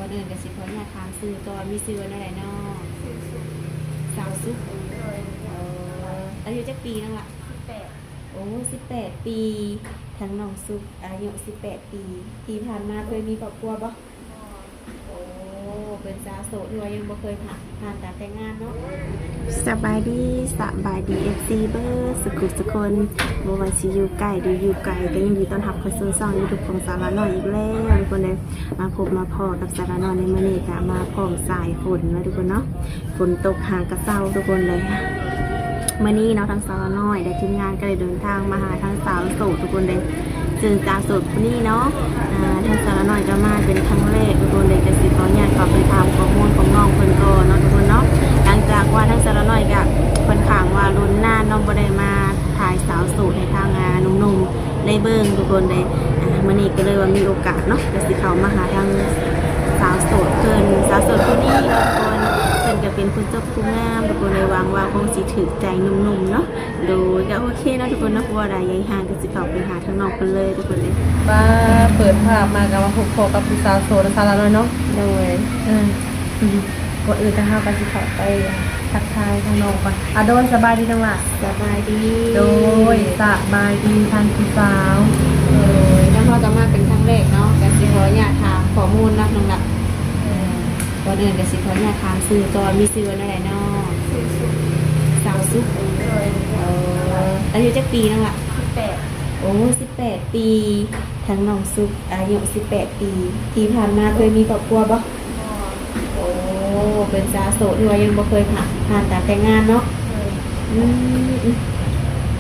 ກ່ອນອື່ນກໍຊິຂໍອະນຸຍາດຖາມຊື່ກ່ອນ, ມີຊື່ວ່າແນວໃດເນາະ? ຊື່ສຸກ. ສາວສຸກ. ໂດຍ. ເອີ ອາຍຸຈັກປີນ້ອງລະ? ສິບແປດ. ໂອ້ ສິບແປດປີ. ທາງນ້ອງສຸກອາຍຸສິບແປດປີ, ທີ່ຜ່ານມາເຄີຍມີຄອບຄົວບໍ່? ໂອ້ ເປັນສາວໂສດ ຫຼືວ່າຍັງບໍ່ເຄີຍຜ່ານ ຜ່ານການແຕ່ງງານເນາະ. ສະບາຍດີ ສະບາຍດີ ເອັຟຊີ ເບິດສຸຂູສຸຄົນ, ບໍ່ວ່າຊິຢູ່ໃກ້ ຫຼື ຢູ່ໄກ ກໍຍິນດີຕ້ອນຮັບເຂົ້າສູ່ຊ່ອງຢູທູບຂອງສາວລານ້ອຍອີກແລ້ວທຸກຄົນເດີ. ມາພົບມາພໍ້ກັບສາວລານ້ອຍໃນມື້ນີ້ ກໍມາພ້ອມສາຍຝົນເນາະທຸກຄົນເນາະ. ຝົນຕົກຫາກະເຊົາທຸກຄົນເລີຍ. ມື້ນີ້ເນາະ ທາງສາວລານ້ອຍ ແລະ ທີມງານກໍໄດ້ເດີນທາງມາຫາທາງສາວໂສດທຸກຄົນເລີຍ. ເຊິ່ງສາວໂສດຜູ້ນີ້ເນາະ ອາ ທາງສາວລານ້ອຍກໍມາເປັນຄັ້ງແລກທຸກຄົນເລີຍ. ກໍຊິຂໍອະນຸຍາດເຂົ້າໄປຖາມຂໍ້ມູນຂອງນ້ອງເພິ່ນກ່ອນເນາະທຸກຄົນເນາະ. ຫຼັງຈາກວ່າທາງສາວລານ້ອຍກໍຂ້ອນຂ້າງວ່າດົນນານເນາະ ບໍ່ໄດ້ມາຖ່າຍສາວໂສດໃຫ້ທາງ ອາ ໜຸ່ມໆ ໄດ້ເບິ່ງທຸກຄົນເດ້. ອາ ມື້ນີ້ກໍເລີຍວ່າມີໂອກາດເນາະ ກໍຊິເຂົ້າມາຫາທາງສາວໂສດເພິ່ນ. ສາວໂສດຜູ້ນີ້ເນາະທຸກຄົນ ເພິ່ນກໍເປັນຜູ້ຈົບຜູ້ງາມທຸກຄົນເດ້. ຫວັງວ່າຄົງຊິຖືກໃຈໜຸ່ມໆເນາະ. ໂດຍ ກໍໂອເຄເນາະທຸກຄົນເນາະ, ບໍ່ວ່າຫຼາຍຢ່າໃຫ້ຫ່າງ ກໍຊິເຂົ້າໄປຫາທາງນ້ອງເພິ່ນເລີຍທຸກຄົນເດ້. ມາເປີດພາບມາກໍມາພົບພໍ້ກັບຜູ້ສາວໂສດ ສາວລານ້ອຍເນາະ. ໂດຍ. ເອີ ກ່ອນອື່ນທາງເຮົາກໍຊິເຂົ້າໄປທັກທາຍທາງນ້ອງກ່ອນ. ອາ ໂດຍ ສະບາຍດີນ້ອງຫຼ້າ. ສະບາຍດີ. ໂດຍ ສະບາຍດີທ່ານຜູ້ສາວ. ໂດຍ ທາງເຮົາກໍມາເປັນຄັ້ງແລກເນາະ ກໍຊິຂໍອະນຸຍາດຖາມຂໍ້ມູນນຳນ້ອງຫຼ້າ. ເອີ ກ່ອນອື່ນກໍຊິຂໍອະນຸຍາດຖາມຊື່ກ່ອນ, ມີຊື່ວ່າແນວໃດເນາະ? ຊື່ສຸກ. ສາວສຸກ. ໂດຍ. ເອີ ອາຍຸຈັກປີນ້ອງຫຼ້າ? ສິບແປດ. ໂອ້ ສິບແປດປີ. ທາງນ້ອງສຸກອາຍຸສິບແປດປີ, ທີ່ຜ່ານມາເຄີຍມີຄອບຄົວບໍ່? ບໍ່. ໂອ້ ເປັນສາວໂສດ ຫຼືວ່າຍັງບໍ່ເຄີຍຜ່ານ ຜ່ານການແຕ່ງງານເນາະ? ໂດຍ. ອືມ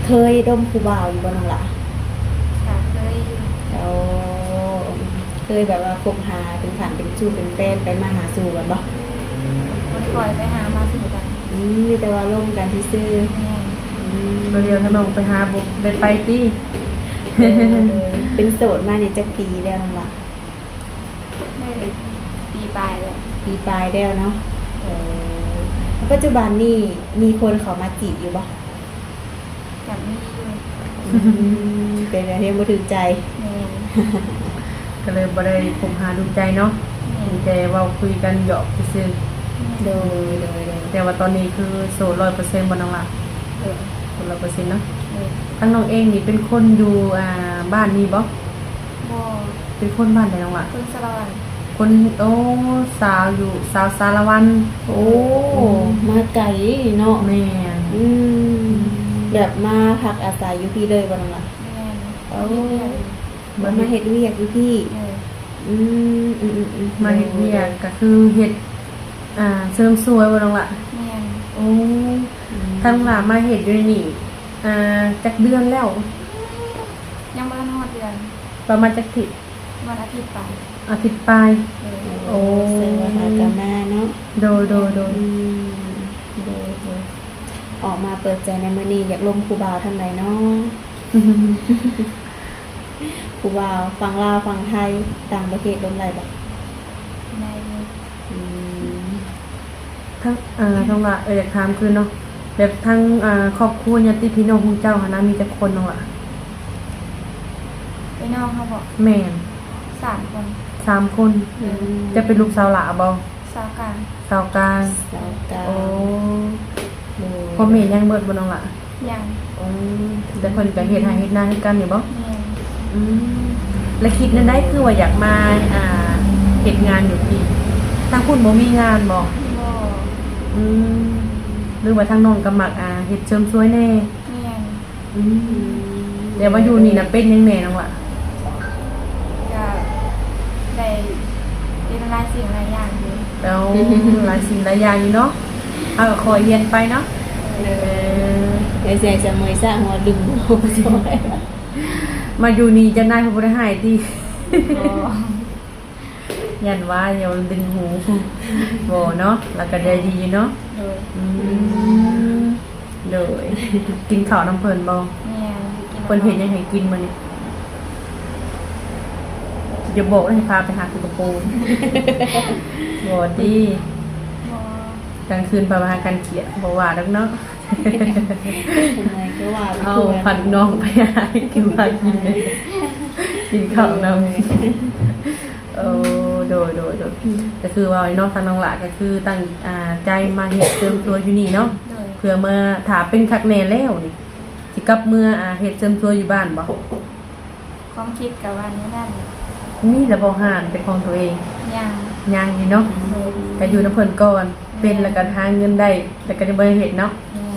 ເຄີຍລົມຜູ້ບ່າວຢູ່ບໍ່ນ້ອງຫຼ້າ? ກໍເຄີຍຢູ່. ໂອ້ ເຄີຍແບບວ່າຄົບຫາເປັນຂັ້ນເປັນຊູ້ເປັນແຟນ ໄປມາຫາສູ່ກັນບໍ່? ບໍ່ຄ່ອຍໄປຫາມາສູ່ກັນ. ອືມ ມີແຕ່ວ່າລົມກັນຊື່ໆ. ແມ່ນ. ອືມ ບໍ່ດຽວທາງນ້ອງໄປຫາບໍ່ໄດ້ໄປຕິ? ເອີ ເປັນໂສດມານີ້ຈັກປີແລ້ວນ້ອງຫຼ້າ? ໄດ້ປີປາຍແລ້ວ. ປີປາຍແລ້ວເນາະ. ເອີ ປັດຈຸບັນນີ້ມີຄົນເຂົ້າມາຈີບຢູ່ບໍ່? ກໍມີຢູ່. ອືມ ແຕ່ຍັງບໍ່ຖືກໃຈ. ແມ່ນ. ກໍເລີຍບໍ່ໄດ້ຄົບຫາດູໃຈເນາະ. ແມ່ນ. ມີແຕ່ເວົ້າຄຸຍກັນຫຍອກຊື່ໆ. ແມ່ນ. ໂດຍ ໂດຍ ໂດຍ. ແຕ່ວ່າຕອນນີ້ຄືໂສດຮ້ອຍເປີເຊັນບໍ່ນ້ອງຫຼ້າ? ໂດຍ. ໂສດຮ້ອຍເປີເຊັນເນາະ. ໂດຍ. ທາງນ້ອງເອງນີ້ເປັນຄົນຢູ່ ອ່າ ບ້ານນີ້ບໍ່? ບໍ່. ເປັນຄົນບ້ານໃດນ້ອງຫຼ້າ? ຄົນສາລະວັນ. ຄົນ ໂອ້ ສາວຢູ່ ສາວສາລະວັນ. ໂອ້ ໂອ້ ມາໄກເນາະ. ແມ່ນ. ອືມ ແບບມາພັກອາໄສຢູ່ພີ້ເລີຍບໍ່ນ້ອງຫຼ້າ? ແມ່ນ. ໂອ້ ມາເຮັດວຽກຢູ່ພີ້. ເອີ ອືມ ອືມ ອືມ ອືມ ມາເຮັດວຽກ ໂດຍ ກໍຄືເຮັດ ອ່າ ເສີມສວຍບໍ່ນ້ອງຫຼ້າ? ແມ່ນ. ໂອ້ ອືມ ທາງຫຼ້າມາເຮັດຢູ່ນີ້ ອ່າ ຈັກເດືອນແລ້ວ? ຍັງບໍ່ທັນຮອດເດືອນ. ປະມານຈັກທິດ? ປະມານອາທິດປາຍ. ອາທິດປາຍ. ໂດຍ. ໂອ້ ແສດງວ່າຫາກະມາເນາະ. ໂດຍ ໂດຍ ໂດຍ. ອືມ ໂດຍ ໂດຍ. ອອກມາເປີດໃຈໃນມື້ນີ້ ຢາກລົມຜູ້ບ່າວທາງໃດເນາະ? ຜູ້ບ່າວຝັ່ງລາວ ຝັ່ງໄທ ຕ່າງປະເທດ ລົມໄດ້ບໍ່? ໄດ້ຢູ່. ອືມ ທາງ ເອີ ທາງວ່າ ເອີ ຢາກຖາມຄືນເນາະ ແບບທາງ ເອີ ຄອບຄົວຍາດຕິພີ່ນ້ອງຂອງເຈົ້າຫັ້ນນະ ມີຈັກຄົນນ້ອງຫຼ້າ? ພີ່ນ້ອງເຮົາບໍ? ແມ່ນ. ສາມຄົນ. ສາມຄົນ. ອືມ ເຈົ້າເປັນລູກສາວຫຼ້າບໍ່? ສາວກາງ. ສາວກາງ. ສາວກາງ. ໂອ້ ໂດຍ. ພໍ່ແມ່ຍັງເບິດບໍ່ນ້ອງຫຼ້າ? ຍັງ. ໂອ້ ແຕ່ເພິ່ນກໍເຮັດໄຮ່ເຮັດນາຄືກັນຢູ່ບໍ່? ແມ່ນ. ອືມ ແລ້ວຄິດແນວໃດຄືວ່າຢາກມາ ອ່າ ເຮັດງານຢູ່ພີ້? ທາງພຸ້ນບໍ່ມີງານບໍ່? ບໍ່. ອືມ ຫຼືວ່າທາງນ້ອງກໍມັກ ອ່າ ເຮັດເສີມສວຍແດ່? ແມ່ນ. ອືມ ແຕ່ວ່າຢູ່ນີ້ນະເປັນຫຍັງແດ່ນ້ອງຫຼ້າ? ກໍໄດ້ເປັນຫຼາຍສິ່ງຫຼາຍຢ່າງຢູ່. ເອົາ ຫຼາຍສິ່ງຫຼາຍຢ່າງຢູ່ເນາະ. ເຮົາກໍຄ່ອຍຮຽນໄປເນາະ. ເອີ ເອີ ເອີ ເສຍຈະເມື່ອຍຊະຫົວດຶງຫົວຊ່ອຍ. ມາຢູ່ນີ້ເຈົ້ານາຍເພິ່ນບໍ່ໄດ້ຮ້າຍຕິ? ບໍ່. ຢ້ານວ່າຢ່າດຶງຫູ. ບໍ່ເນາະ ລາວກໍໃຈດີຢູ່ເນາະ. ໂດຍ. ອືມ ໂດຍ. ກິນເຂົ້ານຳເພິ່ນບໍ່? ແມ່ນ. ກິນນຳ ເພິ່ນເຮັດຫຍັງໃຫ້ກິນມື້ນີ້? ຢ່າບອກເດີ ໃຫ້ພາໄປຫາໂຕກະໂປນ. ບໍ່ຕິ? ບໍ່. ກາງຄືນພາໄປຫາກັນຄຽດ ບໍ່ວ່າດອກເນາະ. ເອົາ ພັກນ້ອງໄປຫາກິນ ພາກິນ ກິນເຂົ້ານຳ. ໂດຍ. ໂອ້ ໂດຍ ໂດຍ ໂດຍ ອືມ ກໍຄືວ່າເນາະ ທາງນ້ອງຫຼ້າກໍຄືຕັ້ງ ອ່າ ໃຈມາເຮັດເສີມສັວຢູ່ນີ້ເນາະ ໂດຍ ເພື່ອມາຖ້າເປັນຄັກແນ່ແລ້ວນີ້ ຊິກັບເມືອ ອ່າ ເຮັດເສີມສັວຢູ່ບ້ານບໍ່? ຄວາມຄິດກໍວ່າແນວນັ້ນ. ມີແລ້ວບໍ່ຮ້ານເປັນຂອງຕົວເອງ? ຍັງ ຍັງຢູ່ເນາະ ໂດຍ ກໍຢູ່ນຳເພິ່ນກ່ອນ ເປັນແລ້ວກໍຫາເງິນໄດ້ ແລ້ວກໍຍັງບໍ່ໄດ້ເຮັດເນາະ ແມ່ນ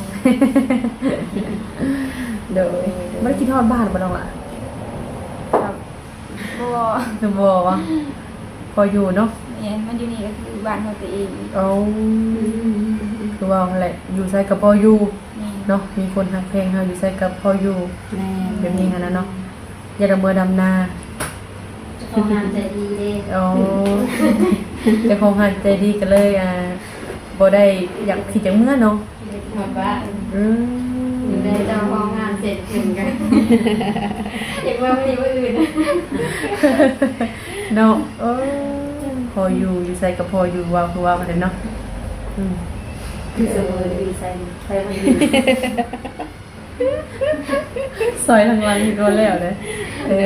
ໂດຍ ບໍ່ໄດ້ຄິດຮອດບ້ານບໍ່ນ້ອງຫຼ້າ? ກໍບໍ່ ຄືບໍ່ ພໍຢູ່ເນາະ ແມ່ນ ມາຢູ່ນີ້ກໍຄືບ້ານຂອງຕົວເອງ. ໂອ້ ອືມ ຄືວ່າຫັ້ນແຫຼະ ຢູ່ໃສກໍພໍຢູ່ ແມ່ນ ເນາະ ມີຄົນຮັກແພງເຮົາ ຢູ່ໃສກໍພໍຢູ່ ແມ່ນ ແບບນີ້ຫັ້ນນະເນາະ ຢ່າໄດ້ເມືອດຳນາ ເຈົ້າຂອງຮ້ານໃຈດີເດ້. ອໍ ເຈົ້າຂອງຮ້ານໃຈດີກໍເລີຍ ອ່າ ບໍ່ໄດ້ຢາກ ຄິດຢາກເມືອເນາະ ຮອດບ້ານ ອືມ ແຕ່ເຈົ້າຂອງຮ້ານເສັດຂຶ້ນກໍ ຢາກເມືອມື້ນີ້ມື້ອື່ນ ເນາະ ເອີ ພໍຢູ່ ຢູ່ໃສກໍພໍຢູ່ ເວົ້າຄືເວົ້າຫັ້ນແຫຼະເນາະ ອືມ ຄືສະເໝີຢູ່ໃສ ໃຜບໍ່ຢູ່ ຊອຍທາງຫຼັງນີ້ກໍແລ້ວເດ້ ເອີ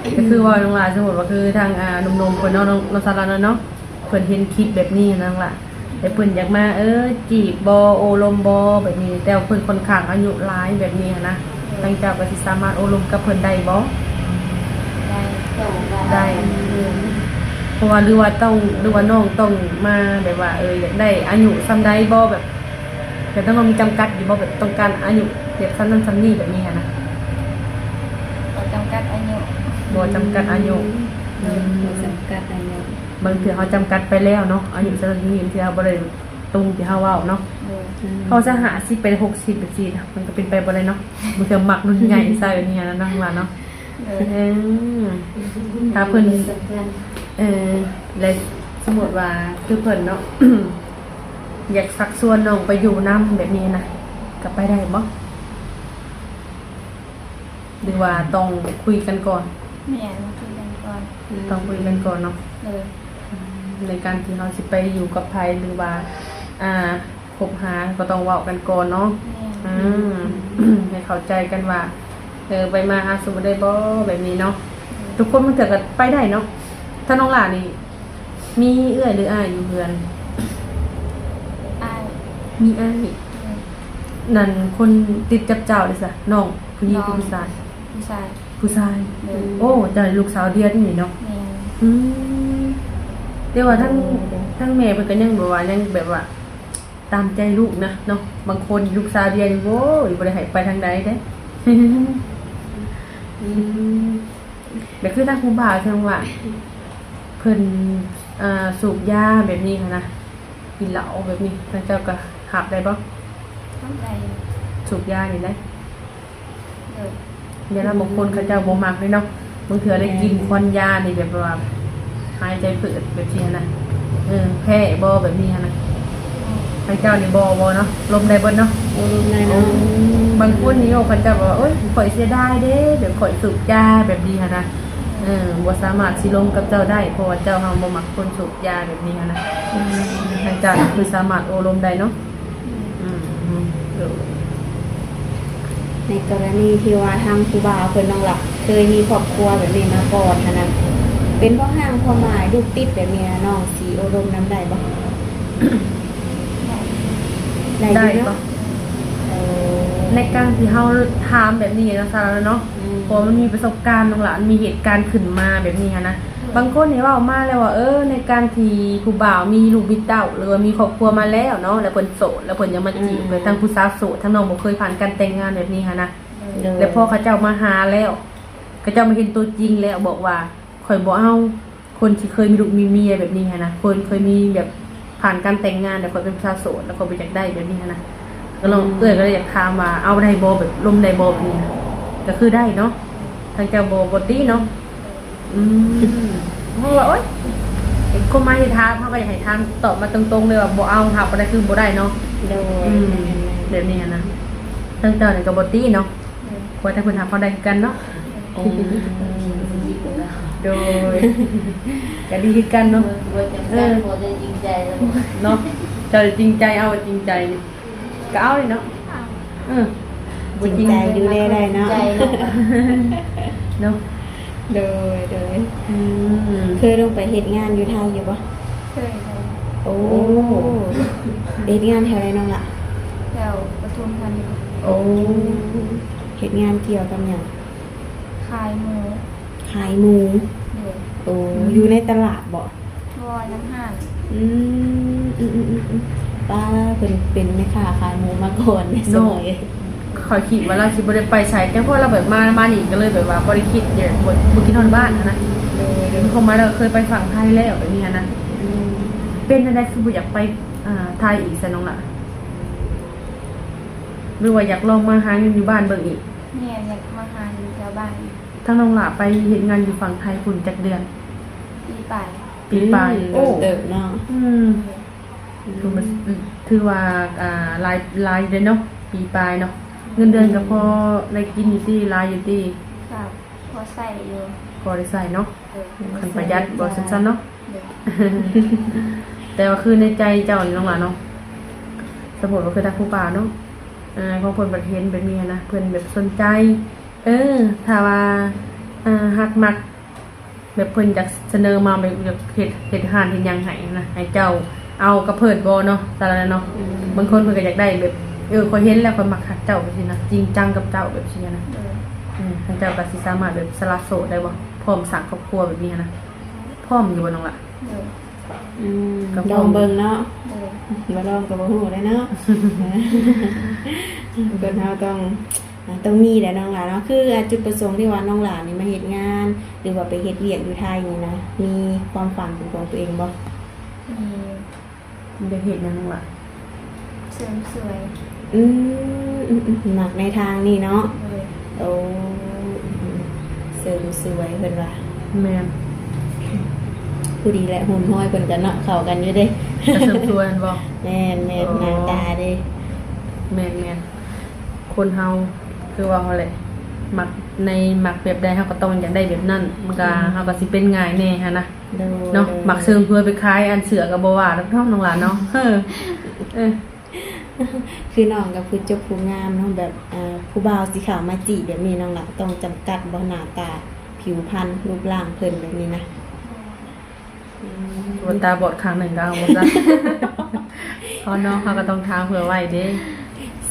ເອີ ກໍຄືວ່ານ້ອງຫຼ້າ ສົມມຸດວ່າຄືທາງ ອ່າ ໜຸ່ມໆເພິ່ນເນາະ ນ້ອງ ນ້ອງສາລາເນາະ ເພິ່ນເຫັນຄລິບແບບນີ້ນະນ້ອງຫຼ້າ ແຕ່ເພິ່ນຢາກມາ ເອີ ຈີບບໍ່ ໂອ້ລົມບໍ່ ແບບນີ້ ແຕ່ວ່າເພິ່ນຂ້ອນຂ້າງອາຍຸຫຼາຍແບບນີ້ຫັ້ນນະ ທາງເຈົ້າກໍຊິສາມາດໂອ້ລົມກັບເພິ່ນໄດ້ບໍ່? ໄດ້ ໄດ້ ເພາະວ່າ ຫຼືວ່າຕ້ອງ ຫຼືວ່ານ້ອງຕ້ອງມາແບບວ່າ ເອີ ຢາກໄດ້ອາຍຸສ່ຳໃດບໍ່ ແບບ ແບບຕ້ອງມີຈຳກັດຢູ່ບໍ່ ແບບຕ້ອງການອາຍຸແບບສ່ຳນັ້ນສ່ຳນີ້ແບບນີ້ຫັ້ນນະ? ບໍ່ຈຳກັດອາຍຸ ບໍ່ຈຳກັດອາຍຸ ອືມ ອືມ ບໍ່ຈຳກັດອາຍຸ ບາງເທື່ອເຮົາຈຳກັດໄປແລ້ວເນາະ ອາຍຸສ່ຳນັ້ນສ່ຳນີ້ ບາງເທື່ອເຮົາບໍ່ໄດ້ ຕົງທີ່ເຮົາເວົ້າເນາະ ໂດຍ ອືມ ເຮົາຈະຫ້າສິບໄປຫົກສິບແບບຊີ້ນະ ມັນກໍເປັນໄປບໍ່ໄດ້ເນາະ ບາງເທື່ອມັກລຸ້ນໃຫຍ່ໃສ່ແບບນີ້ຫັ້ນນະ ນ້ອງຫຼ້າເນາະ ເອີ ເອີ ຖ້າເພິ່ນ ເອີ ແລະ ສົມມຸດວ່າຄືເພິ່ນເນາະ ຢາກຊັກຊວນນ້ອງໄປຢູ່ນຳແບບນີ້ນະ ກໍໄປໄດ້ບໍ່? ຫຼືວ່າຕ້ອງຄຸຍກັນກ່ອນ? ແມ່ນ ຄຸຍກັນກ່ອນ ຕ້ອງຄຸຍກັນກ່ອນເນາະ ໂດຍ ອືມ ໃນການທີ່ເຮົາຊິໄປຢູ່ກັບໃຜ ຫຼືວ່າ ອ່າ ຄົບຫາ ກໍຕ້ອງເວົ້າກັນກ່ອນເນາະ ແມ່ນ ອືມ ໃຫ້ເຂົ້າໃຈກັນວ່າ ເອີ ໄປມາຫາສູ່ໄດ້ບໍ່ ແບບນີ້ເນາະ ໂດຍ ທຸກຄົນບາງເທື່ອກໍໄປໄດ້ເນາະ ທາງນ້ອງຫຼ້ານີ້ ມີເອື້ອຍຫຼືອ້າຍຢູ່ເຮືອນ? ອ້າຍ ມີອ້າຍ ອືມ ນັ້ນຄົນຕິດກັບເຈົ້າເດ້ຊະ ນ້ອງຜູ້ຍິງ ຜູ້ຊາຍ? ຜູ້ຊາຍ ຜູ້ຊາຍ ໂດຍ ໂອ້ ເຈົ້າລູກສາວດຽວນີ້ເນາະ ແມ່ນ ອືມ ແຕ່ວ່າທັງ ໂດຍ ທັງແມ່ເພິ່ນກໍຍັງແບບວ່າ ຍັງແບບວ່າຕາມໃຈລູກນະເນາະ ບາງຄົນລູກສາວດຽວນີ້ ໂອ້ຍ ບໍ່ໄດ້ໃຫ້ໄປທາງໃດເດ້ ອືມ ແບບຄືທາງຜູ້ບ່າວທາງວ່າ ເພິ່ນ ອ່າ ສູບຢາແບບນີ້ຫັ້ນນະ ກິນເຫຼົ້າແບບນີ້ ທາງເຈົ້າກໍຮັບໄດ້ບໍ່? ຮັບໄດ້ ສູບຢານີ້ໄດ້ ໂດຍ ແຕ່ລະບາງຄົນເຂົາເຈົ້າບໍ່ມັກເດ້ເນາະ ບາງເທື່ອໄດ້ກິນ ແມ່ນ ຄວັນຢານີ້ແບບວ່າຫາຍໃຈເພີດແບບຊີ້ຫັ້ນນະ ເອີ ແພ້ບໍ່ແບບນີ້ຫັ້ນນະ ແມ່ນ ທາງເຈົ້ານີ້ບໍ່ ບໍ່ເນາະ ລົມໄດ້ເບິດເນາະ ໂອ້ ລົມໄດ້ເນາະ ໂອ້ ບາງຄົນນີ້ ໂອ້ ເຂົາເຈົ້າກໍວ່າ ໂອ້ຍ ຂ້ອຍເສຍດາຍເດ້ ແບບຂ້ອຍສູບຢາແບບນີ້ຫັ້ນນະ ເອີ ບໍ່ສາມາດຊິລົມກັບເຈົ້າໄດ້ ເພາະວ່າເຈົ້າຫັ້ນບໍ່ມັກຄົນສູບຢາແບບນີ້ຫັ້ນນະ ອືມ ທາງເຈົ້ານີ້ຄືສາມາດໂອ້ລົມໄດ້ເນາະ ອືມ ອືມ ໂດຍ ໃນກໍລະນີທີ່ວ່າທາງຜູ້ບ່າວເພິ່ນນ້ອງລະເຄີຍມີຄອບຄົວແບບນີ້ມາກ່ອນຫັ້ນນະ ເປັນພໍ່ຮ້າງພໍ່ໝ້າຍລູກຕິດແບບນີ້ ນ້ອງຊິໂອ້ລົມນຳໄດ້ບໍ່? ໄດ້ ໄດ້ຢູ່ເນາະ ໄດ້ບໍ່? ເອີ ໃນການທີ່ເຮົາຖາມແບບນີ້ເນາະ ສາລາເນາະ ອືມ ເພາະວ່າມັນມີປະສົບການນ້ອງລະ ມັນມີເຫດການຂຶ້ນມາແບບນີ້ຫັ້ນນະ ບາງຄົນນີ້ເວົ້າມາແລ້ວວ່າ ເອີ ໃນການທີ່ຜູ້ບ່າວມີລູກມີເຕົ້າ ຫຼືວ່າມີຄອບຄົວມາແລ້ວເນາະ ແລ້ວເພິ່ນໂສດ ແລ້ວເພິ່ນຍັງມາຈີບ ອືມ ແບບທາງຜູ້ສາວໂສດ ທາງນ້ອງບໍ່ເຄີຍຜ່ານການແຕ່ງງານແບບນີ້ຫັ້ນນະ ໂດຍ ແລ້ວພໍເຂົາເຈົ້າມາຫາແລ້ວ ເຂົາເຈົ້າມາເຫັນຕົວຈິງແລ້ວ ບອກວ່າ ຂ້ອຍບໍ່ເອົາຄົນທີ່ເຄີຍມີລູກມີເມຍແບບນີ້ຫັ້ນນະ ຄົນເຄີຍມີແບບຜ່ານການແຕ່ງງານ ແລ້ວຂ້ອຍເປັນຜູ້ສາວໂສດ ແລ້ວຂ້ອຍບໍ່ຢາກໄດ້ແບບນີ້ຫັ້ນນະ ກໍລອງ ອືມ ເອື້ອຍກໍເລີຍຢາກຖາມວ່າ ເອົາໄດ້ບໍ່ ແບບລົມໄດ້ບໍ່ແບບນີ້ ກໍຄືໄດ້ເນາະ ທາງເຈົ້າບໍ່ ບໍ່ຕິເນາະ? ອືມ ເພາະວ່າ ໂອ້ຍ ຄວາມໝາຍທີ່ຖາມ ເຮົາກໍຢາກໃຫ້ຖາມຕອບມາຕົງໆເລີຍວ່າບໍ່ເອົາ ຮັບບໍ່ໄດ້ ຄືບໍ່ໄດ້ເນາະ ໂດຍ ອືມ ແມ່ນໆ ແບບນີ້ຫັ້ນນະ ທາງເຈົ້ານີ້ກໍບໍ່ຕິເນາະ ໂດຍ ວ່າແຕ່ເພິ່ນຮັບເຮົາໄດ້ຄືກັນເນາະ ໂອ້ ໂດຍ ກໍດີຄືກັນເນາະ ບໍ່ຈຳກັດ ເອີ ພໍໄດ້ຈິງໃຈແລ້ວເນາະ ເຈົ້າຈິງໃຈ ເອົາຈິງໃຈນີ້ ກໍເອົາເລີຍເນາະ ເອີ ບໍ່ຈິງໃຈ ຈິງໃຈ ດູແລໄດ້ເນາະ ໃຈເນາະ ເນາະ ໂດຍ ໂດຍ ອືມ ເຄີຍລົງໄປເຮັດງານຢູ່ໄທຢູ່ບໍ່? ເຄີຍ ເຄີຍ. ໂອ້ ເຮັດງານແຖວໃດນ້ອງລະ? ແຖວປະທຸມທານີ. ໂອ້ ເຮັດງານກ່ຽວກັບຫຍັງ? ຂາຍໝູ. ຂາຍໝູ. ໂດຍ. ໂອ້ ອືມ ຢູ່ໃນຕະຫຼາດບໍ່? ບໍ່ ນຳຫ້າງ. ອືມ ອືມໆໆໆ ປ້າ ເພິ່ນເປັນແມ່ຄ້າຂາຍໝູມາກ່ອນເດ້ ເນາະ ສະເໝີຍ. ຂ້ອຍຄິດວ່າລາວຊິບໍ່ໄດ້ໄປໃສ ແຕ່ພໍລາວແບບມາ ມານີ້ກໍເລີຍແບບວ່າບໍ່ໄດ້ຄິດ ແບບບໍ່ ບໍ່ຄິດຮອດບ້ານຫັ້ນນະ. ໂດຍ ເປັນຄວາມໝາຍແລ້ວເຄີຍໄປຝັ່ງໄທແລ້ວແບບນີ້ຫັ້ນນະ. ອືມ ເປັນຈັ່ງໃດຄືບໍ່ຢາກໄປ ອ່າ ໄທອີກຊະນ້ອງລະ? ຫຼືວ່າຢາກລອງມາຫາເງິນຢູ່ບ້ານເບິ່ງອີກ? ແມ່ນ ຢາກມາຫາຢູ່ແຖວບ້ານ. ທາງນ້ອງຫຼ້າໄປເຮັດງານຢູ່ຝັ່ງໄທພຸ້ນຈັກເດືອນ? ປີປາຍ. ປີປາຍ. ອືມ ໂອ້ ເຕີບເນາະ. ອືມ ອືມ ຖືວ່າ ອືມ ຖືວ່າ ອ່າ ຫຼາຍ ຫຼາຍຢູ່ເດ້ເນາະ ປີປາຍເນາະ. ເງິນເດືອນກໍພໍໄດ້ກິນຢູ່ຕິ ຫຼາຍຢູ່ຕິ? ກໍພໍໃຊ້ຢູ່. ພໍໄດ້ໃຊ້ເນາະ. ເອີ ຄັນປະຢັດບໍ່ຊັ້ນໆເນາະ. ໂດຍ ແຕ່ວ່າຄືໃນໃຈເຈົ້ານີ້ນ້ອງຫຼ້າເນາະ ສົມມຸດວ່າຄືທາງຜູ້ບ່າວເນາະ ເອີ ຂອງເພິ່ນບັດເຫັນແບບນີ້ນະ ເພິ່ນແບບສົນໃຈ ເອີ ຖ້າວ່າ ເອີ ຮັກມັກ ແບບເພິ່ນຢາກສະເໜີມາ ແບບຢາກເຮັດ ເຮັດຮ້ານເຮັດຫຍັງໃຫ້ນະ ໃຫ້ເຈົ້າເອົາກັບເພິ່ນບໍ່ເນາະ ສາລະເນາະ. ອືມ ບາງຄົນເພິ່ນກໍຢາກໄດ້ແບບ ເອີ ຂ້ອຍເຫັນແລ້ວຂ້ອຍມັກຮັກເຈົ້າ ຈັ່ງຊີ້ນະ ຈິງຈັງກັບເຈົ້າ ແບບຊີ້ນະ. ໂດຍ ເອີ ທາງເຈົ້າກໍຊິສາມາດແບບສະຫຼະໂສດໄດ້ບໍ່? ພ້ອມສ້າງຄອບຄົວແບບນີ້ນະ ພ້ອມຢູ່ບໍ່ນ້ອງລະ? ໂດຍ. ອືມ ກໍລອງເບິ່ງເນາະ. ໂດຍ ບໍ່ລອງກໍບໍ່ຮູ້ເດ້ເນາະ. ຄົນເຮົາຕ້ອງ ອ່າ ຕ້ອງມີແຫຼະນ້ອງຫຼ້າເນາະ. ຄື ອ່າ ຈຸດປະສົງທີ່ວ່ານ້ອງຫຼ້ານີ້ມາເຮັດງານ ຫຼືວ່າໄປເຮັດວຽກຢູ່ໄທນີ້ນະ ມີຄວາມຝັນເປັນຂອງຕົວເອງບໍ່? ມີ. ຢາກເຮັດຫຍັງນ້ອງຫຼ້າ? ເສີມສວຍ. ອືມ ອືມໆ ມັກໃນທາງນີ້ເນາະ. ໂດຍ. ໂອ້ ເສີມສວຍເພິ່ນວ່າ. ແມ່ນ. ຜູ້ດີແຫຼະ ຮຸ່ນຮອຍເພິ່ນກັນເນາະ ເຂົ້າກັນຢູ່ເດ້. ກະເສີມສວຍແມ່ນບໍ່? ແມ່ນໆ. ໂອ້ ໜ້າຕາເດ້. ແມ່ນໆ. ຄົນເຮົາຄືວ່າຫັ້ນແຫຼະ ມັກໃນ ມັກແບບໃດເຮົາກໍຕ້ອງຢາກໄດ້ແບບນັ້ນ ມັນກໍ ອືມ ເຮົາກໍຊິເປັນງ່າຍແດ່ຫັ້ນນະ. ໂດຍ ເນາະ. ໂດຍ ມັກເສີມສວຍໄປຂາຍອັນເສື້ອກໍບໍ່ວ່າດອກເນາະ ນ້ອງຫຼ້າເນາະ. ເອີ ເອີ ຄືນ້ອງກໍຜູ້ຈົບຜູ້ງາມເນາະ ແບບ ອ່າ ຜູ້ບ່າວຊິເຂົ້າມາຈີບແບບນີ້ ນ້ອງຫຼ້າຕ້ອງຈຳກັດບໍ່ ໜ້າຕາ ຜິວພັນ ຮູບຮ່າງເພິ່ນແບບນີ້ນະ? ອືມ ວ່າຕາບອດຂ້າງໜຶ່ງກໍເອົາບໍ່ຊະ. ເຮົາເນາະ ເຮົາກໍຕ້ອງຖາມເຜື່ອໄວ້ເດ້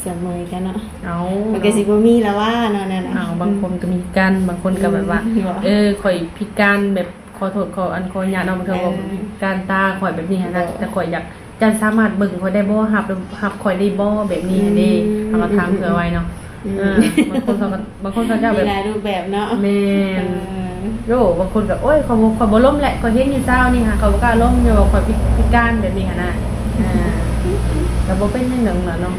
ສະເໝີຍກັນເນາະ. ເອົາ ມັນກໍຊິບໍ່ມີລະວ່າເນາະ ແນວນັ້ນ. ເອົາ ບາງຄົນກໍມີຄືກັນ ບາງຄົນກໍແບບວ່າ ອືມ ເອີ ຂ້ອຍພິການ ແບບ ຂໍໂທດ ຂໍ ອັນ ຂໍອະນຸຍາດເນາະ ບາງເທື່ອ ເອີ ບອກພິການຕາ ຂ້ອຍແບບນີ້ຫັ້ນນະ. ໂດຍ. ແຕ່ຂ້ອຍຢາກ ເຈົ້າສາມາດເບິ່ງຂ້ອຍໄດ້ບໍ່? ຮັບ ຮັບຂ້ອຍໄດ້ບໍ່? ແບບນີ້ຫັ້ນເດ້. ອືມ ເຮົາກໍຖາມເຜື່ອໄວ້ເນາະ. ອືມ ເອີ ບາງຄົນເຂົາກໍ ບາງຄົນເຂົາເຈົ້າແບບ ມີຫຼາຍຮູບແບບເນາະ. ແມ່ນ. ເອີ ໂອ້ ບາງຄົນກໍ ໂອ້ຍ ຂ້ອຍບໍ່ ຂ້ອຍບໍ່ລົມແຫຼະ ຂ້ອຍເຫັນຢູ່ເຊົ້ານີ້ຫາ ຂ້ອຍບໍ່ກ້າລົມ ຍ້ອນວ່າຂ້ອຍພິ ພິການແບບນີ້ຫັ້ນນະ. ອ່າ ກໍບໍ່ເປັນຫຍັງດອກລະເນາະ.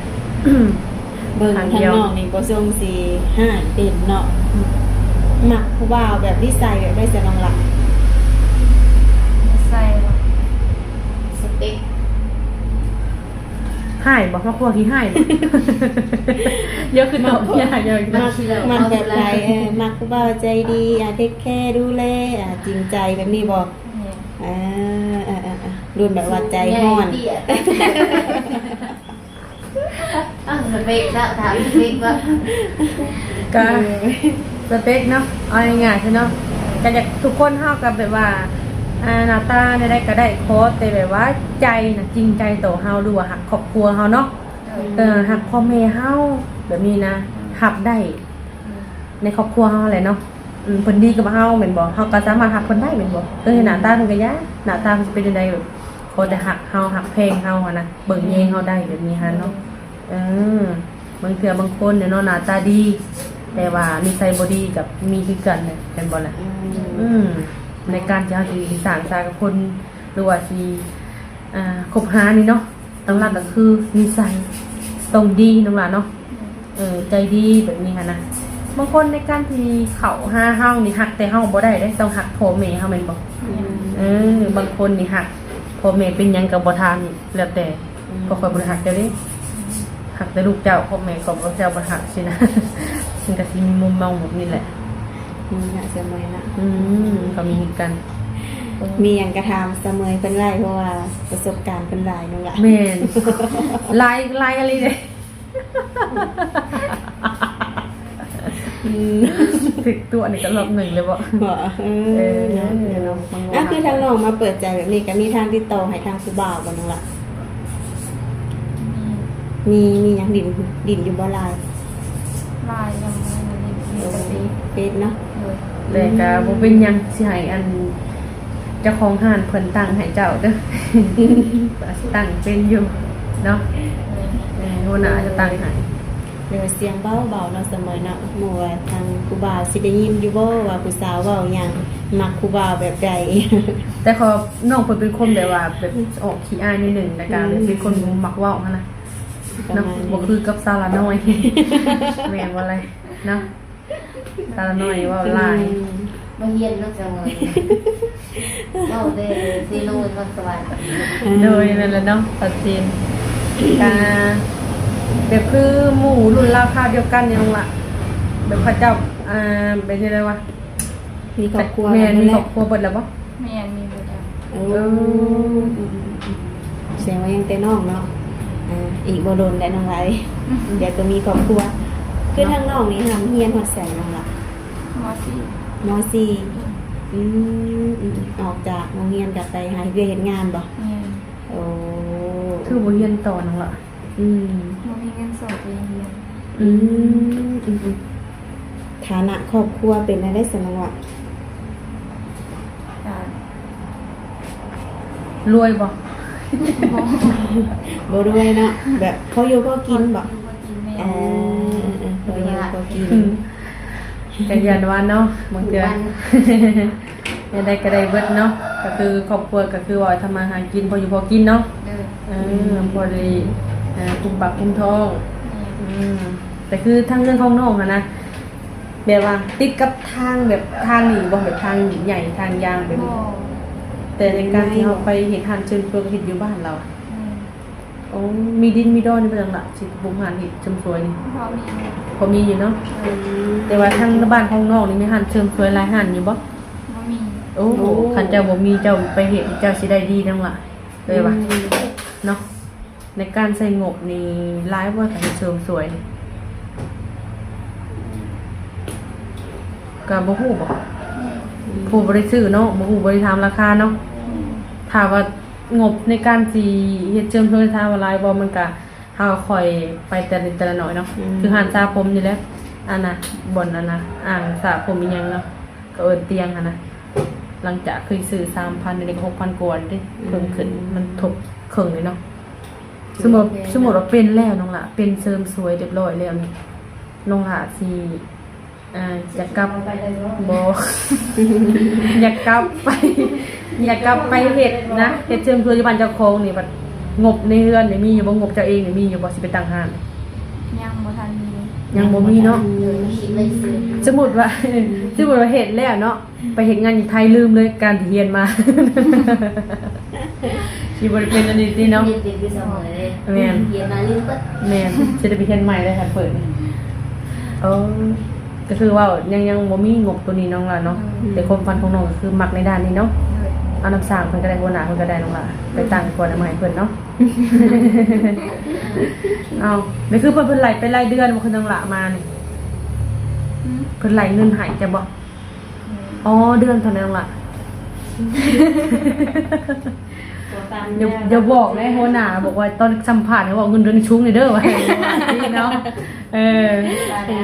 ເບິ່ງທາງນອກນີ້ບໍ່ຊົງຊິຮ້າຍເຕັມເນາະ. ອືມ ມັກຜູ້ບ່າວແບບນິໄສແບບໃດຊະນ້ອງລະ? ນິໄສ ສະເປັກ ຮ້າຍບໍ່? ມັກພວກທີ່ຮ້າຍບໍ່? ຢ່າຄືຕອບຍາກ ຢ່າ ມັກ ມັກແບບໃດ? ເອີ ມັກຜູ້ບ່າວໃຈດີ ອ່າ ເທັກແຄດູແລ ອ່າ ຈິງໃຈແບບນີ້ບໍ່? ແມ່ນ. ອ່າ ເອີໆໆ ລຸ້ນແບບວ່າໃຈຮ້ອນ ໃຫຍ່ເຕ້ຍ. ອ້າວ ສະເປັກເນາະ ຖາມສະເປັກວ່າ ກໍ ເອີ ສະເປັກເນາະ ເອົາງ່າຍໆຊະເນາະ ກໍຢາກ ທຸກຄົນເຮົາກໍແບບວ່າ ອ່າ ໜ້າຕາແນວໃດກໍໄດ້ ຂໍແຕ່ແບບວ່າໃຈນະ ຈິງໃຈຕໍ່ເຮົາ ຫຼືວ່າຮັກຄອບຄົວເຮົາເນາະ. ເອີ ເອີ ຮັກພໍ່ແມ່ເຮົາແບບນີ້ນະ ຮັບໄດ້ ອືມ ໃນຄອບຄົວເຮົາຫັ້ນແຫຼະເນາະ. ອືມ ເພິ່ນດີກັບເຮົາແມ່ນບໍ່? ເຮົາກໍສາມາດຮັກເພິ່ນໄດ້ແມ່ນບໍ່? ເອີ ອືມ ໜ້າຕາເພິ່ນກໍຢ່າ ໜ້າຕາເພິ່ນຊິເປັນຈັ່ງໃດ ແບບ ຂໍແຕ່ຮັກເຮົາ ຮັກແພງເຮົາຫັ້ນນະ ເບິ່ງແຍງເຮົາໄດ້ແບບນີ້ຫັ້ນເນາະ. ອືມ ເອີ ບາງເທື່ອບາງຄົນເນາະ ໜ້າຕາດີ ແຕ່ວ່ານິໄສບໍ່ດີກໍມີຄືກັນນະ ແມ່ນບໍ່ລະ? ອືມ ອືມ ໃນການທີ່ເຮົາຊິສ້າງສາກັບຄົນ ຫຼືວ່າຊິ ອ່າ ຄົບຫານີ້ເນາະ ຫຼັກໆກໍຄືນິໄສຕ້ອງດີນ້ອງຫຼ້າເນາະ. ເອີ ໃຈດີແບບນີ້ຫັ້ນນະ. ບາງຄົນໃນການທີ່ເຂົ້າຫາເຮົານີ້ ຮັກແຕ່ເຮົາບໍ່ໄດ້ເດ້ ຕ້ອງຮັກພໍ່ແມ່ເຮົາແມ່ນບໍ່? ອືມ ເອີ ບາງຄົນນີ້ຮັກພໍ່ແມ່ເປັນຫຍັງກໍບໍ່ຖາມ ແລ້ວແຕ່. ອືມ ເພາະຂ້ອຍບໍ່ໄດ້ຮັກເຈົ້າເດ້ ຮັກແຕ່ລູກເຈົ້າ ພໍ່ແມ່ກໍບໍ່ ເຈົ້າບໍ່ຮັກຊີ້ນະ. ມັນກໍຊິມີມຸມມອງແບບນີ້ແຫຼະ. ອືມ ນະ ສະເໝີຍນະ. ອືມ ກໍມີຄືກັນ ມີຫຍັງກໍຖາມສະເໝີຍເພິ່ນໄດ້ ເພາະວ່າປະສົບການເພິ່ນຫຼາຍນັ້ນລະ. ແມ່ນ ຫຼາຍ ຫຼາຍອີ່ຫຼີເດ້. ອືມ ຖືກຕົວະນີ້ກໍລອບໜຶ່ງເລີຍບໍ່? ບໍ່ ເອີ ເອີ ເນາະ ເນາະ ບາງ ອ່ະ ຄືທາງນ້ອງມາເປີດໃຈແບບນີ້ ກໍມີທາງຕິດຕໍ່ໃຫ້ທາງຜູ້ບ່າວບໍ່ນ້ອງລະ? ມີ ມີ ມີຫຍັງ ຫຼິ້ນ ຫຼິ້ນຢູ່ບໍ່ LINE? LINE ຍັງບໍ່ໄດ້ຫຼິ້ນ ມີແຕ່ເຟສ ເຟສເນາະ ໂດຍ ແຕ່ກໍບໍ່ເປັນຫຍັງ ຊິໃຫ້ອັນ ເຈົ້າຂອງຮ້ານເພິ່ນຕັ້ງໃຫ້ເຈົ້າເດີ້ ອາດຊິຕັ້ງເປັນຢູ່ເນາະ ແມ່ນ ເອີ ຫົວໜ້າຈະຕັ້ງໃຫ້ ແບບວ່າສຽງເບົາໆເນາະ ສະເໝີເນາະ ບໍ່ວ່າທາງຜູ້ບ່າວຊິໄດ້ຍິນຢູ່ບໍ່ວ່າຜູ້ສາວເວົ້າຫຍັງ ມັກຜູ້ບ່າວແບບໃດ ແຕ່ຂໍ ນ້ອງເພິ່ນເປັນຄົນແບບວ່າ ແບບອອກຂີ້ອາຍໜ້ອຍໜຶ່ງ ແລ້ວກໍ ອືມ ເປັນຄົນບໍ່ມັກເວົ້າຫັ້ນນະ ປະມານນີ້ ເນາະ ບໍ່ຄືກັບສາວລານ້ອຍ ແມ່ນບໍ່ລະເນາະ? ສາວນ້ອຍເວົ້າຫຼາຍ ອືມ ມາຮຽນນຳສາວນ້ອຍ ເວົ້າແຕ່ເຊໂນນະ ສະຫວັນ ໂດຍ ແມ່ນແລ້ວເນາະ ປາຈີນ ກະແບບຄືໝູ່ລຸ້ນລາວຄາວດຽວກັນນີ້ນ້ອງລະ ແບບເຂົາເຈົ້າ ອ່າ ແບບຈັ່ງໃດວະ ມີຄອບຄົວ ແມ່ນ ມີຄອບຄົວເບິດແລ້ວບໍ່? ແມ່ນ ມີເບິດແລ້ວ ເອີ ເອີ ອືມໆໆ ແສດງວ່າຍັງແຕ່ນ້ອງເນາະ ອ່າ ອີກບໍ່ດົນແລ້ວນ້ອງຫຼາຍ ອືມ ດຽວກໍມີຄອບຄົວ ຄືທາງນ້ອງນີ້ຮ່ຳຮຽນຮອດໃສນ້ອງລະ? ມໍສີ່ ມໍສີ່ ອືມ ອືມ ອອກຈາກໂຮງຮຽນກໍໄປຫາເຮັດວຽກເຮັດງານບໍ່? ແມ່ນ ໂອ້ ຄືບໍ່ຮຽນຕໍ່ນ້ອງລະ? ອືມ ບໍ່ມີເງິນສອນໂຮງຮຽນ ອືມ ອືມ ອືມ ຖານະຄອບຄົວເປັນແນວໃດຊັ້ນນ້ອງລະ? ກະ ລວຍບໍ່? ບໍ່ ບໍ່ລວຍເນາະ ແບບພໍຢູ່ພໍກິນບໍ່? ພໍຢູ່ພໍກິນ ແມ່ນ ເອີ ເອີ ພໍຢູ່ພໍກິນ ອືມ ກະຢ້ານວ່າເນາະ ບາງເທື່ອ ແນວໃດກໍໄດ້ເບິດເນາະ ກໍຄືຄອບຄົວກໍຄືວ່າທຳມາຫາກິນ ພໍຢູ່ພໍກິນເນາະ ເອີ ເອີ ພໍໄດ້ ເອີ ກຸມປາກກຸມທ້ອງ ແມ່ນ ອືມ ແຕ່ຄືທາງເຮືອນຂອງນ້ອງຫັ້ນນະ ແບບວ່າຕິດກັບທາງ ແບບທາງນີ້ບໍ່ ແບບທາງໃຫຍ່ ທາງຢາງແບບນີ້ ບໍ່ ແຕ່ໃນການທີ່ເຮົາໄປເຮັດຮ້ານເສີມສວຍ ເຮັດຢູ່ບ້ານລາວ ແມ່ນ ໂອ້ ມີດິນມີດອນຢູ່ບໍ່ ຈັ່ງລະ ຊິປຸກຮ້ານເຮັດເສີມສວຍນີ້? ພໍມີ ພໍມີຢູ່ເນາະ ເອີ ແຕ່ວ່າທາງບ້ານຂອງນ້ອງນີ້ມີຮ້ານເສີມສວຍຫຼາຍຮ້ານຢູ່ບໍ່? ບໍ່ມີ ໂອ້ ໂອ້ ຄັນເຈົ້າບໍ່ມີ ເຈົ້າໄປເຮັດ ເຈົ້າຊິໄດ້ດີນັ້ນລະ ເອີ ວ່າ ອືມ ເນາະ ໃນການໃຊ້ງົບນີ້ຫຼາຍບໍ່ ການເຮັດເສີມສວຍນີ້? ກໍບໍ່ຮູ້ບໍ່? ອືມ ຜູ້ບໍ່ໄດ້ຊື້ເນາະ ບໍ່ຮູ້ ບໍ່ໄດ້ຖາມລາຄາເນາະ ອືມ ຖ້າວ່າງົບໃນການຊິເຮັດເສີມສວຍ ຖາມວ່າຫຼາຍບໍ່? ມັນກະ ເຮົາຄ່ອຍໄປແຕ່ລະນິດແຕ່ລະໜ້ອຍເນາະ ອືມ ຄືຮ້ານສະຜົມນີ້ແຫຼະ ອັນນ່າ ບ່ອນອັນນ່າ ອ່າງສະຜົມອີ່ຫຍັງເນາະ ກໍເອີ້ນຕຽງຫັ້ນນະ ຫຼັງຈາກເຄີຍຊື້ສາມພັນ ດຽວນີ້ກໍຫົກພັນກວ່າເດ້ ອືມ ເພີ່ມຂຶ້ນ ມັນທົບເຄິ່ງເລີຍເນາະ ສົມມຸດ ສົມມຸດວ່າເປັນແລ້ວນ້ອງຫຼ້າ ເປັນເສີມສວຍຮຽບຮ້ອຍແລ້ວນີ້ ນ້ອງຫຼ້າຊິ ອ່າ ຢາກກັບ ບໍ່ ຢາກກັບໄປ ຢາກກັບໄປເຮັດນະ ເຮັດເສີມສວຍຢູ່ບ້ານເຈົ້າຂອງນີ້ ບັດງົບໃນເຮືອນນີ້ມີຢູ່ບໍ່? ງົບເຈົ້າເອງນີ້ມີຢູ່ບໍ່ ຊິໄປຕັ້ງຮ້ານ? ຍັງບໍ່ທັນມີ ຍັງບໍ່ມີເນາະ ຍັງບໍ່ທັນມີ ສົມມຸດວ່າ ສົມມຸດວ່າເຮັດແລ້ວເນາະ ໄປເຮັດງານຢູ່ໄທ ລືມເລີຍການທີ່ຮຽນມາ ຊິບໍ່ໄດ້ເປັນອັນນີ້ຕິເນາະ ແມ່ນ ຮຽນມາລືມເບິດ ແມ່ນ ຊິໄດ້ໄປຮຽນໃໝ່ເລີຍ ຄັນເປີດ ເອີ ກໍຄືເວົ້າ ຍັງ ຍັງບໍ່ມີງົບໂຕນີ້ນ້ອງຫຼ້າເນາະ ອືມ ແຕ່ຄວາມຝັນຂອງນ້ອງກໍຄືມັກໃນດ້ານນີ້ເນາະ ໂດຍ ເອົານຳຊ່າງເພິ່ນກໍໄດ້ ຫົວໜ້າເພິ່ນກໍໄດ້ນ້ອງຫຼ້າ ໄປຕັ້ງກ່ອນ ເອົາມາໃຫ້ເພິ່ນເນາະ ເອົາ ນີ້ຄືເພິ່ນ ເພິ່ນໄລ່ໄປລາຍເດືອນບໍ່ ຄືນ້ອງຫຼ້າມານີ້ ອືມ ເພິ່ນໄລ່ເງິນໃຫ້ເຈົ້າບໍ່? ອໍ ເດືອນເທົ່ານັ້ນລະ ຢ່າ ຢ່າບອກເດ້ ຫົວໜ້າບອກວ່າຕອນສຳພາດໃຫ້ເວົ້າເງິນເດືອນສູງແດ່ເດີ ວ່າ ເນາະ ເອີ ວ່າໄດ້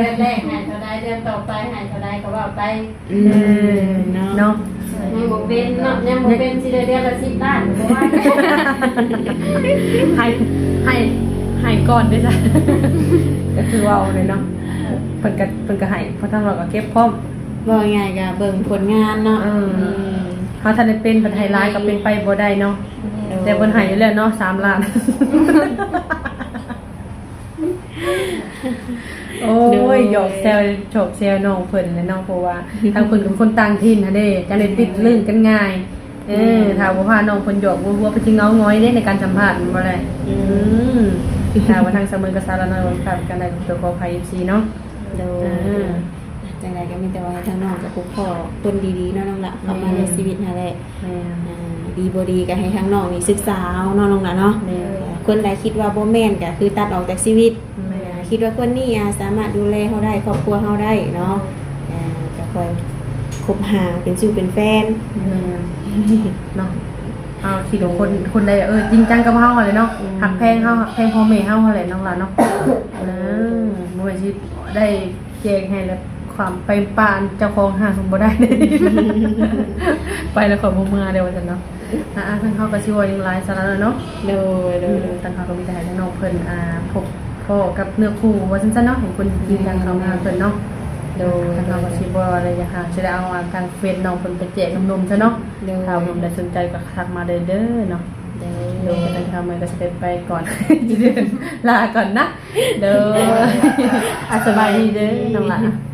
ເດືອນແລກໃຫ້ເທົ່າໃດ ເດືອນຕໍ່ໄປໃຫ້ເທົ່າໃດກໍເວົ້າໄປ ອືມ ເອີ ເນາະ ເນາະ ຍັງບໍ່ເປັນເນາະ ຍັງບໍ່ເປັນ ຊິໄດ້ເດືອນລະສິບລ້ານ ບໍ່ວ່າ ໃຫ້ ໃຫ້ ໃຫ້ກ່ອນເດ້ຊະ ກໍຄືເວົ້າເລີຍເນາະ ເພິ່ນກໍ ເພິ່ນກໍໃຫ້ ເພາະທາງເຮົາກໍເກັບພ້ອມ ເວົ້າງ່າຍໆກໍເບິ່ງຜົນງານເນາະ ອືມ ອືມ ເຮົາທັນໄດ້ເປັນ ເພິ່ນໃຫ້ຫຼາຍກໍເປັນໄປບໍ່ໄດ້ເນາະ ແມ່ນ ແຕ່ເພິ່ນໃຫ້ຢູ່ແລ້ວເນາະ ສາມລ້ານ ໂອ້ຍ ໂດຍ ຫຍອກແຊວ ຫຍອກແຊວນ້ອງເພິ່ນແຫຼະເນາະ ເພາະວ່າທາງເພິ່ນກໍເປັນຄົນຕ່າງຖິ່ນຫັ້ນເດ້ ຈັ່ງໄດ້ຕິດລື່ນກັນງ່າຍ ເອີ ແມ່ນ ຖ້າບໍ່ພານ້ອງເພິ່ນຫຍອກຫົວໆ ເພິ່ນຊິເຫງົາຫງອຍເດ້ໃນການສຳພາດ ແມ່ນບໍ່ລະ ອືມ ອືມ ຖ້າວ່າທາງສະເໝີກັບສາລະນ້ອຍບໍ່ພາດກັນໄດ້ ກໍຂໍອະໄພ ເອັຟຊີ ເນາະ ໂດຍ ເອີ ຈັ່ງໃດກໍມີແຕ່ວ່າໃຫ້ທາງນ້ອງກັບຜູ້ພໍ່ຄົນດີໆເນາະ ນ້ອງລະ ເຂົ້າມາໃນ ແມ່ນ ຊີວິດຫັ້ນແຫຼະ ແມ່ນ ອ່າ ດີບໍ່ດີກໍໃຫ້ທາງນ້ອງນີ້ສຶກສາເອົາເນາະ ນ້ອງລະເນາະ ແມ່ນ ຄົນໃດຄິດວ່າບໍ່ແມ່ນກໍຄືຕັດອອກຈາກຊີວິດ ແມ່ນ ຄິດວ່າຄົນນີ້ອາ ສາມາດດູແລເຮົາໄດ້ ຄອບຄົວເຮົາໄດ້ເນາະ ອາ ກໍຄ່ອຍຄົບຫາເປັນຊູ້ເປັນແຟນ ແມ່ນເນາະ. ເຮົາຄິດວ່າຄົນ ຄົນໃດ ເອີ ຈິງຈັງກັບເຮົາຫັ້ນແຫຼະເນາະ ອືມ ຮັກແພງເຮົາ ຮັກແພງພໍ່ແມ່ເຮົາຫັ້ນແຫຼະນ້ອງຫຼ້າເນາະ. ເອີ ເອີ ບໍ່ແມ່ນຊິໄດ້ແຈກໃຫ້ແບບຄວາມໄປປານເຈົ້າຂອງຫາສົມບໍ່ໄດ້ ໄປແລ້ວຂ້ອຍບໍ່ເມືອເດ້ວ່າຊັ້ນເນາະ. ອ່າ ທາງເຮົາກໍຊິເວົ້າຫຍັງຫຼາຍສາລະແລ້ວເນາະ. ໂດຍ ໂດຍ ອືມ ໂດຍ ທາງເຮົາກໍມີແຕ່ໃຫ້ທາງນ້ອງເພິ່ນ ອ່າ ພົບພໍ້ກັບເນື້ອຄູ່ວ່າຊັ້ນຊະເນາະ ໃຫ້ຄົນຈິງຈັງເຂົ້າມາຫາເພິ່ນເນາະ. ໂດຍ ທາງເຮົາກໍຊິບໍ່ໄດ້ຢາກຫາ ຊິໄດ້ເອົາ ອ່າ ທາງເຟສນ້ອງເພິ່ນໄປແຈກໜຸ່ມໆຊະເນາະ. ໂດຍ ຖ້າໜຸ່ມໃດສົນໃຈກໍທັກມາໄດ້ເດີເນາະ. ໂດຍ ໂດຍ ທາງເຮົາກໍຊິໄດ້ໄປກ່ອນ ລາກ່ອນນະ. ໂດຍ ອາ ສະບາຍດີເດີນ້ອງຫຼ້າ.